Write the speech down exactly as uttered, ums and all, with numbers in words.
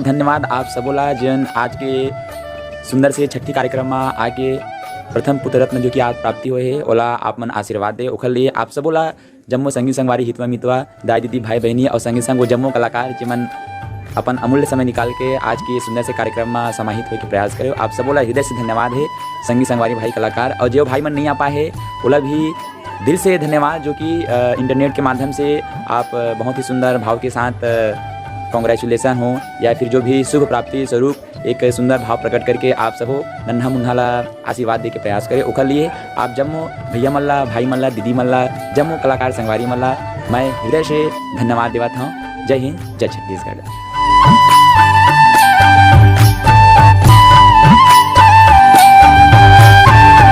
धन्यवाद आप सबो ला, जेन आज के सुंदर से छठी कार्यक्रम में आके प्रथम पुत्र रत्न जो कि आज प्राप्ति होए हे, ओला आप मन आशीर्वाद दे, ओखर लिए आप सबो ला, जम्मो संगी संगवारी, हितवा मितवा, दाई दीदी, भाई बहिनी और संगे संग वो जम्मो कलाकार, जेमन अपन अमूल्य समय निकाल के आज के सुंदर से कार्यक्रम में समाहित होए के प्रयास करे, आप सबो ला हृदय से धन्यवाद हे। संगी संगवारी, भाई कलाकार, और जो भाई मन नहीं आ पाए हे, ओला भी दिल से धन्यवाद, जो कि अ, इंटरनेट के माध्यम से आप अ, बहुत ही सुंदर भाव के साथ कॉन्ग्रेचुलेशन हो या फिर जो भी शुभ प्राप्ति स्वरूप एक सुंदर भाव प्रकट करके आप सबो नन्हा मुन्हा ला आशीर्वाद दे के प्रयास करे। ओखर लिए आप जम्मो भैया मन ला, भाई मन ला, दीदी मन ला, जम्मो कलाकार संगवारी मन ला मैं हृदय से धन्यवाद देवत हूँ। जय हिंद, जय छत्तीसगढ़।